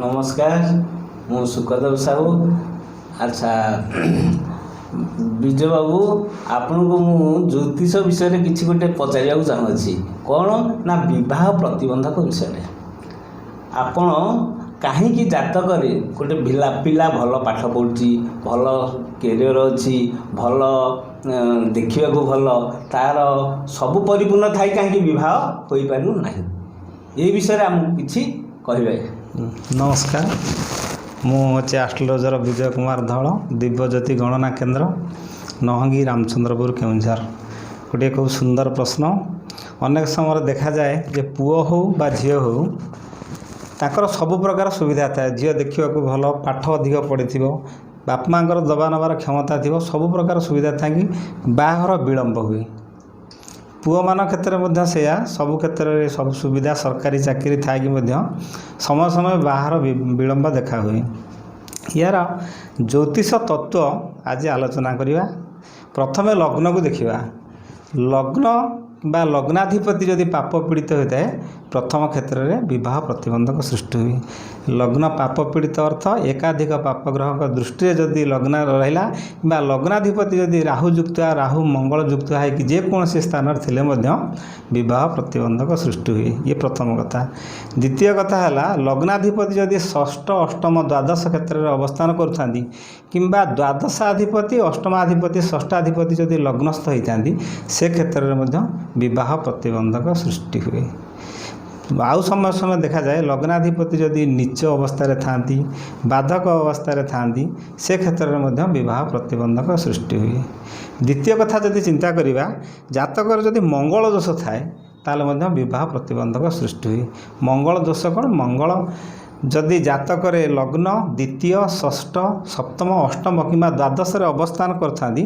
ନମସ୍କାର, ମୁଁ ସୁଖଦେବ ସାହୁ। ଆଚ୍ଛା ବିଜୟ ବାବୁ, ଆପଣଙ୍କୁ ମୁଁ ଜ୍ୟୋତିଷ ବିଷୟରେ କିଛି ଗୋଟେ ପଚାରିବାକୁ ଚାହୁଁଅଛି। କ'ଣ ନା ବିବାହ ପ୍ରତିବନ୍ଧକ ବିଷୟରେ। ଆପଣ କାହିଁକି ଜାତକରେ ଗୋଟେ ପିଲା ଭଲ ପାଠ ପଢ଼ୁଛି, ଭଲ କ୍ୟାରିଅର ଅଛି, ଭଲ ଦେଖିବାକୁ ଭଲ, ତାର ସବୁ ପରିପୂର୍ଣ୍ଣ ଥାଇ କାହିଁକି ବିବାହ ହୋଇପାରୁନାହିଁ, ଏଇ ବିଷୟରେ ଆମକୁ କିଛି କହିବେ? ନମସ୍କାର, ମୁଁ ହେଉଛି ଆଷ୍ଟ୍ରୋଲୋଜର ବିଜୟ କୁମାର ଧଳ, ଦିବ୍ୟଜ୍ୟୋତି ଗଣନା କେନ୍ଦ୍ର, ନହଙ୍ଗି, ରାମଚନ୍ଦ୍ରପୁର, କେଉଁଝର। ଗୋଟିଏ ଖୁବ୍ ସୁନ୍ଦର ପ୍ରଶ୍ନ। ଅନେକ ସମୟରେ ଦେଖାଯାଏ ଯେ ପୁଅ ହେଉ ବା ଝିଅ ହେଉ, ତାଙ୍କର ସବୁ ପ୍ରକାର ସୁବିଧା ଥାଏ। ଝିଅ ଦେଖିବାକୁ ଭଲ, ପାଠ ଅଧିକ ପଢ଼ିଥିବ, ବାପା ମାଆଙ୍କର ଦେବା ନେବାର କ୍ଷମତା ଥିବ, ସବୁ ପ୍ରକାର ସୁବିଧା ଥାଇକି ବାହାଘର ବିଳମ୍ବ ହୁଏ। ପୁଅମାନଙ୍କ କ୍ଷେତ୍ରରେ ମଧ୍ୟ ସେଇଆ, ସବୁ କ୍ଷେତ୍ରରେ ସବୁ ସୁବିଧା, ସରକାରୀ ଚାକିରି ଥାଇକି ମଧ୍ୟ ସମୟ ସମୟ ବାହାଘର ବିଳମ୍ବ ଦେଖା ହୁଏ। ୟାର ଜ୍ୟୋତିଷ ତତ୍ତ୍ୱ ଆଜି ଆଲୋଚନା କରିବା। ପ୍ରଥମେ ଲଗ୍ନକୁ ଦେଖିବା। ଲଗ୍ନ ବା ଲଗ୍ନାଧିପତି ଯଦି ପାପ ପୀଡ଼ିତ ହୋଇଥାଏ, ପ୍ରଥମ କ୍ଷେତ୍ରରେ ବିବାହ ପ୍ରତିବନ୍ଧକ ସୃଷ୍ଟି ହୁଏ। ଲଗ୍ନ ପାପ ପୀଡ଼ିତ ଅର୍ଥ ଏକାଧିକ ପାପ ଗ୍ରହଙ୍କ ଦୃଷ୍ଟିରେ ଯଦି ଲଗ୍ନ ରହିଲା କିମ୍ବା ଲଗ୍ନାଧିପତି ଯଦି ରାହୁ ଯୁକ୍ତ, ରାହୁ ମଙ୍ଗଳ ଯୁକ୍ତ ହେଇକି ଯେକୌଣସି ସ୍ଥାନରେ ଥିଲେ ମଧ୍ୟ ବିବାହ ପ୍ରତିବନ୍ଧକ ସୃଷ୍ଟି ହୁଏ। ଇଏ ପ୍ରଥମ କଥା। ଦ୍ୱିତୀୟ କଥା ହେଲା, ଲଗ୍ନାଧିପତି ଯଦି ଷଷ୍ଠ, ଅଷ୍ଟମ, ଦ୍ୱାଦଶ କ୍ଷେତ୍ରରେ ଅବସ୍ଥାନ କରୁଥାନ୍ତି କିମ୍ବା ଦ୍ୱାଦଶାଧିପତି, ଅଷ୍ଟମାଧିପତି, ଷଷ୍ଠାଧିପତି ଯଦି ଲଗ୍ନସ୍ଥ ହୋଇଥାନ୍ତି, ସେ କ୍ଷେତ୍ରରେ ମଧ୍ୟ ବିବାହ ପ୍ରତିବନ୍ଧକ ସୃଷ୍ଟି ହୁଏ। ଆଉ ସମୟ ସମୟ ଦେଖାଯାଏ, ଲଗ୍ନାଧିପତି ଯଦି ନୀଚ ଅବସ୍ଥାରେ ଥାଆନ୍ତି, ବାଧକ ଅବସ୍ଥାରେ ଥାଆନ୍ତି, ସେ କ୍ଷେତ୍ରରେ ମଧ୍ୟ ବିବାହ ପ୍ରତିବନ୍ଧକ ସୃଷ୍ଟି ହୁଏ। ଦ୍ୱିତୀୟ କଥା ଯଦି ଚିନ୍ତା କରିବା, ଜାତକରେ ଯଦି ମଙ୍ଗଳ ଦୋଷ ଥାଏ, ତାହେଲେ ମଧ୍ୟ ବିବାହ ପ୍ରତିବନ୍ଧକ ସୃଷ୍ଟି ହୁଏ। ମଙ୍ଗଳ ଦୋଷ କ'ଣ? ମଙ୍ଗଳ ଯଦି ଜାତକରେ ଲଗ୍ନ, ଦ୍ୱିତୀୟ, ଷଷ୍ଠ, ସପ୍ତମ, ଅଷ୍ଟମ କିମ୍ବା ଦ୍ୱାଦଶରେ ଅବସ୍ଥାନ କରିଥାନ୍ତି,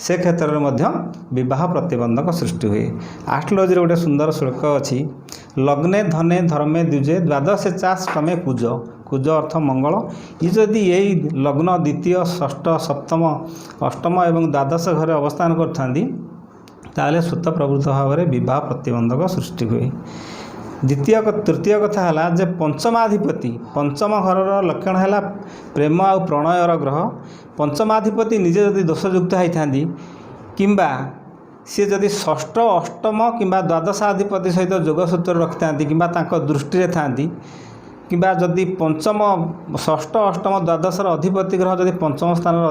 ସେ କ୍ଷେତ୍ରରେ ମଧ୍ୟ ବିବାହ ପ୍ରତିବନ୍ଧକ ସୃଷ୍ଟି ହୁଏ। ଆଷ୍ଟ୍ରୋଲୋଜିରେ ଗୋଟେ ସୁନ୍ଦର ଶ୍ଳୋକ ଅଛି, ଲଗ୍ନେ ଧନେ ଧର୍ମେ ଦ୍ୱିଜେ ଦ୍ୱାଦଶେ ଚାଷ୍ଟମେ କୁଜ। କୁଜ ଅର୍ଥ ମଙ୍ଗଳ। ଇଏ ଯଦି ଏଇ ଲଗ୍ନ, ଦ୍ୱିତୀୟ, ଷଷ୍ଠ, ସପ୍ତମ, ଅଷ୍ଟମ ଏବଂ ଦ୍ୱାଦଶ ଘରେ ଅବସ୍ଥାନ କରିଥାନ୍ତି, ତାହେଲେ ସ୍ୱତଃପ୍ରବୃତ୍ତ ଭାବରେ ବିବାହ ପ୍ରତିବନ୍ଧକ ସୃଷ୍ଟି ହୁଏ। ଦ୍ୱିତୀୟ, ତୃତୀୟ କଥା ହେଲା ଯେ ପଞ୍ଚମାଧିପତି, ପଞ୍ଚମ ଘରର ଲକ୍ଷଣ ହେଲା ପ୍ରେମ ଆଉ ପ୍ରଣୟର ଗ୍ରହ। ପଞ୍ଚମାଧିପତି ନିଜେ ଯଦି ଦୋଷଯୁକ୍ତ ହେଇଥାନ୍ତି କିମ୍ବା ସିଏ ଯଦି ଷଷ୍ଠ, ଅଷ୍ଟମ କିମ୍ବା ଦ୍ୱାଦଶାଧିପତି ସହିତ ଯୋଗସୂତ୍ର ରଖିଥାନ୍ତି କିମ୍ବା ତାଙ୍କ ଦୃଷ୍ଟିରେ ଥାଆନ୍ତି, କିମ୍ବା ଯଦି ପଞ୍ଚମ, ଷଷ୍ଠ, ଅଷ୍ଟମ, ଦ୍ୱାଦଶର ଅଧିପତି ଗ୍ରହ ଯଦି ପଞ୍ଚମ ସ୍ଥାନରେ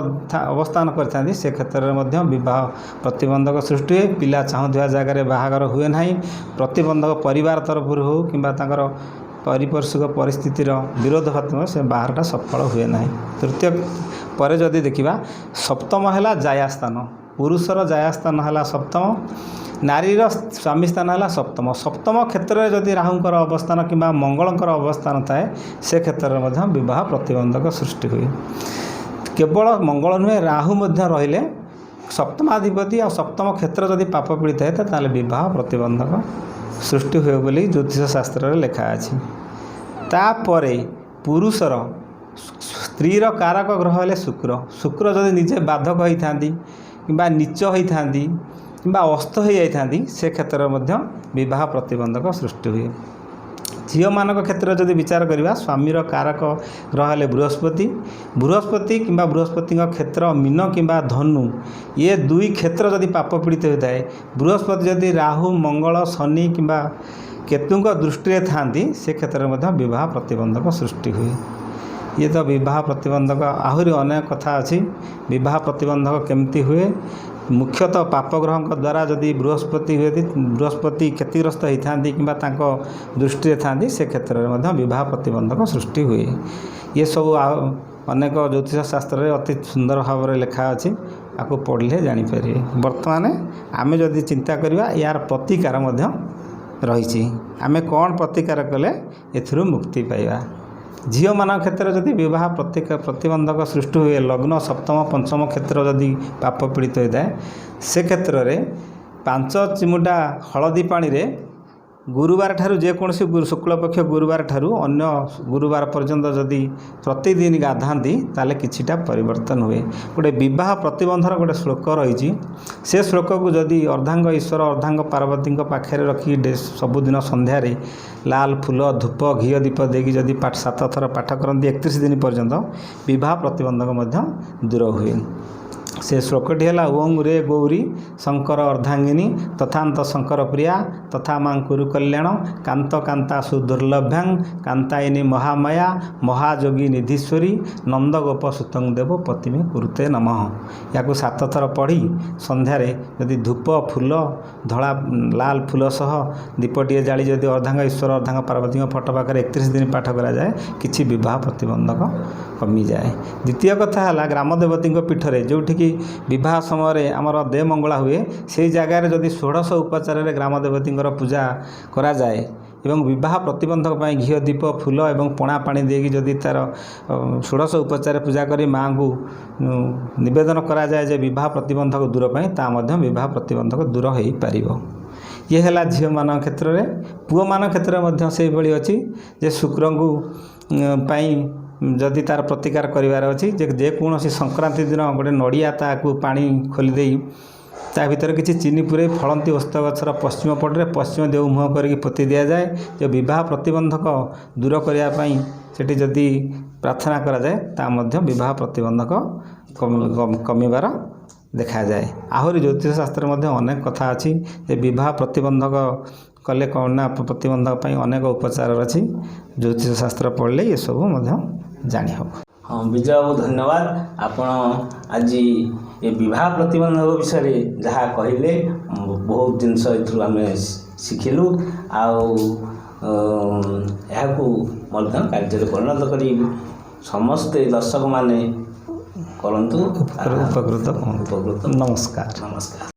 ଅବସ୍ଥାନ କରିଥାନ୍ତି, ସେ କ୍ଷେତ୍ରରେ ମଧ୍ୟ ବିବାହ ପ୍ରତିବନ୍ଧକ ସୃଷ୍ଟି ହୁଏ। ପିଲା ଚାହୁଁଥିବା ଜାଗାରେ ବାହାଘର ହୁଏ ନାହିଁ। ପ୍ରତିବନ୍ଧକ ପରିବାର ତରଫରୁ ହେଉ କିମ୍ବା ତାଙ୍କର ପାରିପାର୍ଶ୍ୱିକ ପରିସ୍ଥିତିର ବିରୋଧ ହେତୁ ସେ ବାହାଘରଟା ସଫଳ ହୁଏ ନାହିଁ। ତୃତୀୟ ପରେ ଯଦି ଦେଖିବା, ସପ୍ତମ ହେଲା ଜାୟା ସ୍ଥାନ। ପୁରୁଷର ଜାୟା ସ୍ଥାନ ହେଲା ସପ୍ତମ, ନାରୀର ସ୍ୱାମୀ ସ୍ଥାନ ହେଲା ସପ୍ତମ। ସପ୍ତମ କ୍ଷେତ୍ରରେ ଯଦି ରାହୁଙ୍କର ଅବସ୍ଥାନ କିମ୍ବା ମଙ୍ଗଳଙ୍କର ଅବସ୍ଥାନ ଥାଏ, ସେ କ୍ଷେତ୍ରରେ ମଧ୍ୟ ବିବାହ ପ୍ରତିବନ୍ଧକ ସୃଷ୍ଟି ହୁଏ। କେବଳ ମଙ୍ଗଳ ନୁହେଁ, ରାହୁ ମଧ୍ୟ ରହିଲେ, ସପ୍ତମାଧିପତି ଆଉ ସପ୍ତମ କ୍ଷେତ୍ର ଯଦି ପାପ ପୀଡ଼ିତ ହେଇଥାଏ, ତାହେଲେ ବିବାହ ପ୍ରତିବନ୍ଧକ ସୃଷ୍ଟି ହୁଏ ବୋଲି ଜ୍ୟୋତିଷ ଶାସ୍ତ୍ରରେ ଲେଖା ଅଛି। ତାପରେ ପୁରୁଷର ସ୍ତ୍ରୀର କାରକ ଗ୍ରହ ହେଲେ ଶୁକ୍ର। ଶୁକ୍ର ଯଦି ନିଜେ ବାଧକ ହୋଇଥାନ୍ତି କିମ୍ବା ନୀଚ ହୋଇଥାନ୍ତି କିମ୍ବା ଅସ୍ତ ହୋଇଯାଇଥାନ୍ତି, ସେ କ୍ଷେତ୍ରରେ ମଧ୍ୟ ବିବାହ ପ୍ରତିବନ୍ଧକ ସୃଷ୍ଟି ହୁଏ। ଝିଅମାନଙ୍କ କ୍ଷେତ୍ରରେ ଯଦି ବିଚାର କରିବା, ସ୍ୱାମୀର କାରକ ଗ୍ରହ ହେଲେ ବୃହସ୍ପତି। ବୃହସ୍ପତି କିମ୍ବା ବୃହସ୍ପତିଙ୍କ କ୍ଷେତ୍ର ମୀନ କିମ୍ବା ଧନୁ, ଇଏ ଦୁଇ କ୍ଷେତ୍ର ଯଦି ପାପ ପୀଡ଼ିତ ହୋଇଥାଏ, ବୃହସ୍ପତି ଯଦି ରାହୁ, ମଙ୍ଗଳ, ଶନି କିମ୍ବା କେତୁଙ୍କ ଦୃଷ୍ଟିରେ ଥାଆନ୍ତି, ସେ କ୍ଷେତ୍ରରେ ମଧ୍ୟ ବିବାହ ପ୍ରତିବନ୍ଧକ ସୃଷ୍ଟି ହୁଏ। ଇଏ ତ ବିବାହ ପ୍ରତିବନ୍ଧକ। ଆହୁରି ଅନେକ କଥା ଅଛି। ବିବାହ ପ୍ରତିବନ୍ଧକ କେମିତି ହୁଏ? ମୁଖ୍ୟତଃ ପାପଗ୍ରହଙ୍କ ଦ୍ୱାରା ଯଦି ବୃହସ୍ପତି ହୁଏ, ବୃହସ୍ପତି କ୍ଷତିଗ୍ରସ୍ତ ହେଇଥାନ୍ତି କିମ୍ବା ତାଙ୍କ ଦୃଷ୍ଟିରେ ଥାଆନ୍ତି, ସେ କ୍ଷେତ୍ରରେ ମଧ୍ୟ ବିବାହ ପ୍ରତିବନ୍ଧକ ସୃଷ୍ଟି ହୁଏ। ଇଏ ସବୁ ଆଉ ଅନେକ ଜ୍ୟୋତିଷ ଶାସ୍ତ୍ରରେ ଅତି ସୁନ୍ଦର ଭାବରେ ଲେଖା ଅଛି, ଆକୁ ପଢ଼ିଲେ ଜାଣିପାରିବେ। ବର୍ତ୍ତମାନ ଆମେ ଯଦି ଚିନ୍ତା କରିବା, ଏହାର ପ୍ରତିକାର ମଧ୍ୟ ରହିଛି। ଆମେ କ'ଣ ପ୍ରତିକାର କଲେ ଏଥିରୁ ମୁକ୍ତି ପାଇବା? ଝିଅମାନଙ୍କ କ୍ଷେତ୍ରରେ ଯଦି ବିବାହ ପ୍ରତିବନ୍ଧକ ସୃଷ୍ଟି ହୁଏ, ଲଗ୍ନ, ସପ୍ତମ, ପଞ୍ଚମ କ୍ଷେତ୍ର ଯଦି ପାପ ପୀଡ଼ିତ ହୋଇଥାଏ, ସେ କ୍ଷେତ୍ରରେ 5 ଚିମୁଟା ହଳଦୀ ପାଣିରେ ଗୁରୁବାର ଠାରୁ, ଯେକୌଣସି ଶୁକ୍ଳପକ୍ଷ ଗୁରୁବାର ଠାରୁ ଅନ୍ୟ ଗୁରୁବାର ପର୍ଯ୍ୟନ୍ତ ଯଦି ପ୍ରତିଦିନ ଗାଧାନ୍ତି, ତାହେଲେ କିଛିଟା ପରିବର୍ତ୍ତନ ହୁଏ। ଗୋଟେ ବିବାହ ପ୍ରତିବନ୍ଧର ଗୋଟେ ଶ୍ଲୋକ ରହିଛି। ସେ ଶ୍ଲୋକକୁ ଯଦି ଅର୍ଦ୍ଧାଙ୍ଗ ଈଶ୍ୱର, ଅର୍ଦ୍ଧାଙ୍ଗ ପାର୍ବତୀଙ୍କ ପାଖରେ ରଖି ସବୁଦିନ ସନ୍ଧ୍ୟାରେ ଲାଲ ଫୁଲ, ଧୂପ, ଘିଅ ଦୀପ ଦେଇକି ଯଦି 7 ଥର ପାଠ କରନ୍ତି 31 ଦିନ ପର୍ଯ୍ୟନ୍ତ, ବିବାହ ପ୍ରତିବନ୍ଧକ ମଧ୍ୟ ଦୂର ହୁଏ। ସେ ଶ୍ଲୋକଟି ହେଲା, ଓଁ ରେ ଗୌରୀ ଶଙ୍କର ଅର୍ଦ୍ଧାଙ୍ଗିନୀ ତଥାନ୍ତ ଶଙ୍କର ପ୍ରିୟା ତଥା ମାଁ କୁରୁ କଲ୍ୟାଣ କାନ୍ତ କାନ୍ତା ସୁଦୁର୍ଲଭ୍ୟାଂ କାନ୍ତାୟିନୀ ମହାମାୟା ମହାଯୋଗୀ ନିଧୀଶ୍ୱରୀ ନନ୍ଦଗୋପ ସୁତଂ ଦେବ ପତିମେ କୁରୁତେ ନମଃ। ୟାକୁ 7 ଥର ପଢ଼ି ସନ୍ଧ୍ୟାରେ ଯଦି ଧୂପ, ଫୁଲ, ଧଳା ଲାଲ ଫୁଲ ସହ ଦୀପଟିଏ ଜାଳି ଯଦି ଅର୍ଦ୍ଧାଙ୍ଗ ଈଶ୍ୱର, ଅର୍ଦ୍ଧାଙ୍ଗ ପାର୍ବତୀଙ୍କ ଫଟୋ ପାଖରେ 31 ଦିନ ପାଠ କରାଯାଏ, କିଛି ବିବାହ ପ୍ରତିବନ୍ଧକ କମିଯାଏ। ଦ୍ୱିତୀୟ କଥା ହେଲା, ଗ୍ରାମ ଦେବତୀଙ୍କ ପୀଠରେ, ଯେଉଁଠିକି ବିବାହ ସମୟରେ ଆମର ଦେ ମଙ୍ଗଳା ହୁଏ, ସେଇ ଜାଗାରେ ଯଦି ଷୋଡ଼ଶ ଉପଚାରରେ ଗ୍ରାମ ଦେବତୀଙ୍କର ପୂଜା କରାଯାଏ ଏବଂ ବିବାହ ପ୍ରତିବନ୍ଧକ ପାଇଁ ଘିଅ ଦୀପ, ଫୁଲ ଏବଂ ପଣା ପାଣି ଦେଇକି ଯଦି ତା'ର ଷୋଡ଼ଶ ଉପଚାରରେ ପୂଜା କରି ମାଆଙ୍କୁ ନିବେଦନ କରାଯାଏ ଯେ ବିବାହ ପ୍ରତିବନ୍ଧକ ଦୂର ପାଇଁ, ତା ମଧ୍ୟ ବିବାହ ପ୍ରତିବନ୍ଧକ ଦୂର ହୋଇପାରିବ। ଇଏ ହେଲା ଝିଅମାନଙ୍କ କ୍ଷେତ୍ରରେ। ପୁଅମାନଙ୍କ କ୍ଷେତ୍ରରେ ମଧ୍ୟ ସେଇଭଳି ଅଛି ଯେ ଶୁକ୍ରଙ୍କୁ ପାଇଁ ଯଦି ତା'ର ପ୍ରତିକାର କରିବାର ଅଛି ଯେ ଯେକୌଣସି ସଂକ୍ରାନ୍ତି ଦିନ ଗୋଟେ ନଡ଼ିଆ, ତାକୁ ପାଣି ଖୋଲି ଦେଇ ତା ଭିତରେ କିଛି ଚିନି ପୂରେଇ ଫଳନ୍ତି ଓସ୍ତ ଗଛର ପଶ୍ଚିମ ପଟରେ ପଶ୍ଚିମ ଦେଉ ମୁହଁ କରିକି ପୋତି ଦିଆଯାଏ, ଯେ ବିବାହ ପ୍ରତିବନ୍ଧକ ଦୂର କରିବା ପାଇଁ ସେଠି ଯଦି ପ୍ରାର୍ଥନା କରାଯାଏ, ତା ମଧ୍ୟ ବିବାହ ପ୍ରତିବନ୍ଧକ କମିବାର ଦେଖାଯାଏ। ଆହୁରି ଜ୍ୟୋତିଷ ଶାସ୍ତ୍ରରେ ମଧ୍ୟ ଅନେକ କଥା ଅଛି ଯେ ବିବାହ ପ୍ରତିବନ୍ଧକ କଲେ କ'ଣ ନା ପ୍ରତିବନ୍ଧକ ପାଇଁ ଅନେକ ଉପଚାର ଅଛି। ଜ୍ୟୋତିଷ ଶାସ୍ତ୍ର ପଢ଼ିଲେ ଏସବୁ ମଧ୍ୟ ଜାଣିହେବ। ହଁ ବିଜୟ ବାବୁ, ଧନ୍ୟବାଦ। ଆପଣ ଆଜି ଏ ବିବାହ ପ୍ରତିବନ୍ଧକ ବିଷୟରେ ଯାହା କହିଲେ, ବହୁତ ଜିନିଷ ଏଥିରୁ ଆମେ ଶିଖିଲୁ ଆଉ ଏହାକୁ ମଧ୍ୟ କାର୍ଯ୍ୟରେ ପରିଣତ କରି ସମସ୍ତେ ଦର୍ଶକମାନେ କରନ୍ତୁ। ଉପକୃତ ହୁଅନ୍ତୁ। ଉପକୃତ। ନମସ୍କାର। ନମସ୍କାର।